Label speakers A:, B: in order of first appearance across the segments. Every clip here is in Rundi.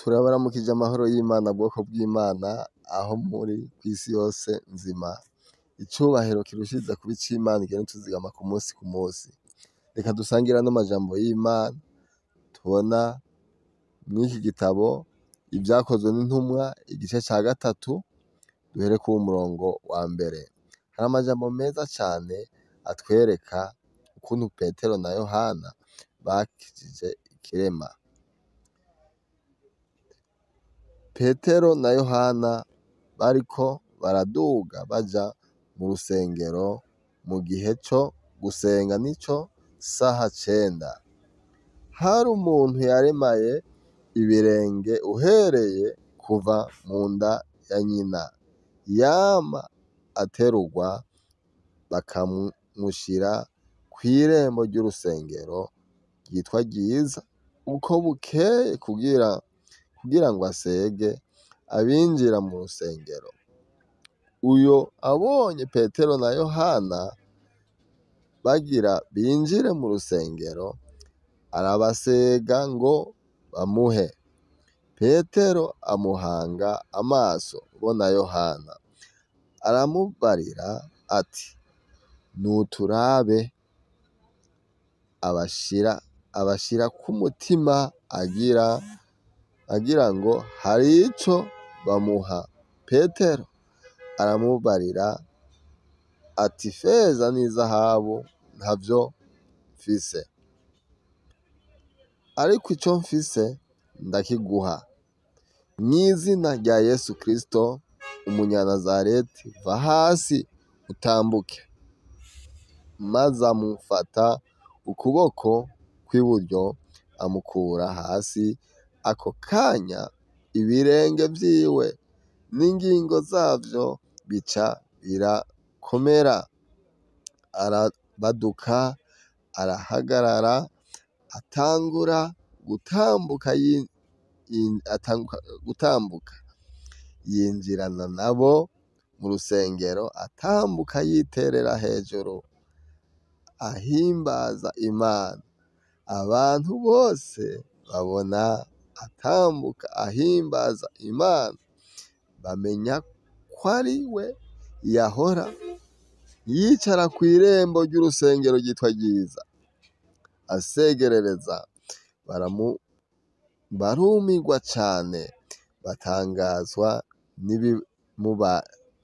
A: Turabaramukije amahoro y'Imana bwoko bw'Imana aho muri kw'isi yose nzima. Icubahiro kirushiriza kuba ic'Imana igenda ituzigama ku munsi ku munsi. Reka dusangire ano majambo y'Imana tubona mw'iki gitabo Ivyakozwe n'intumwa igice ca gatatu duhere ku murongo wa mbere. Hari amajambo meza cane atwereka ukuntu Petero na Yohana bakijije ikirema. Petero na Yohana bariko baraduga baja mu rusengero mu gihe co gusenga nico saha cenda. Hari umuntu yaremaye ibirenge uhereye kuva mu nda ya nyina, yama aterurwa bakamushira kw'irembo ry'urusengero ryitwa Ryiza uko bukeye kugira ngo asege abinjira mu rusengero. Uyo abonye Petero na Yohana bagira binjire mu rusengero, arabasega ngo bamuhe. Petero amuhanga amaso bo na Yohana, aramubarira ati: "Nuturabe." Abashira k'umutima agira ngo hari ico bamuha. Petero aramubarira ati: "Ifeza n'izahabu ntavyo mfise, ariko ico mfise ndakiguha. Mw'izina rya Yesu Kristo umunyanazareti, va hasi utambuke." Maze amufata ukuboko kw'iburyo amukura hasi, ako kanya ibirenge vyiwe n'ingingo zavyo bica birakomera. Arabaduka arahagarara, atangura gutambuka yinjirana nabo mu rusengero, atambuka yiterera hejuru ahimbaza Imana. Abantu bose babona atambuka ahimbaza Imana, bamenya ko ari we yahora yicara kw'irembo ry'urusengero ryitwa Ryiza, asegerereza. Barumirwa cane, batangazwa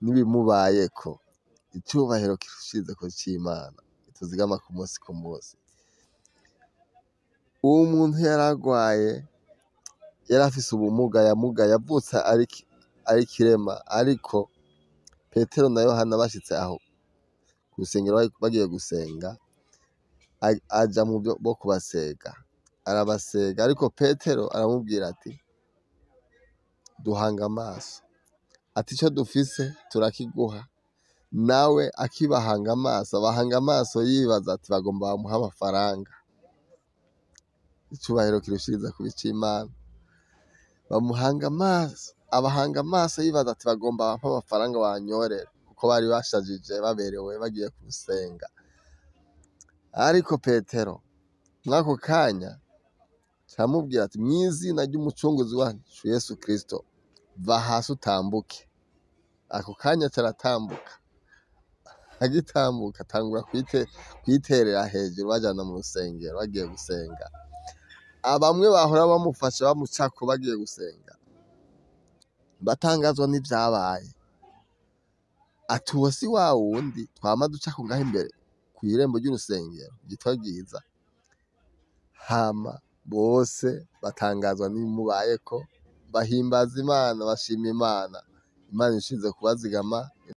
A: n'ibimubayeko. Icubahiro kirushiriza c'Imana ituzigama ku munsi ku munsi. Uwo muntu yaragwaye, yarafise ubumuga, yamugaye, yavutse ari ikirema, ariko Petero na Yohana bashitse aho ku rusengero bagiye gusenga, aja mu bo kubasega, arabasega, ariko Petero aramubwira ati: "Duhanga amaso." Ati: "Ico dufise turakiguha." Nawe akibahanga amaso, abahanga amaso yibaza ati: "Bagomba bamuhe amafaranga." Icubahiro kirushiriza kuba ic'Imana. Bamuhanga amaso, abahanga amaso yibaza ati: "Bagomba bampe amafaranga banyorere," kuko bari bashajije baberewe bagiye gusenga. Ariko Petero mw'ako kanya aca ati: "Mw'izina ry'umucunguzi wacu Yesu Kristo, va hasi utambuke." Ako kanya aca aratambuka. Agitambuka atangura kwiterera hejuru bajana mu rusengero bagiye gusenga. Bamwe bahora bamufasha bamucako bagiye gusenga, batangazwa n'ivyabaye. Ati: "Uwo si wa wundi twama ducako ngaha imbere kw'irembo ry'urusengero ryitwa Ryiza?" Hama bose batangazwa n'ibimubayeko, bahimbaza Imana, bashima Imana. Imana irushize kubazigama.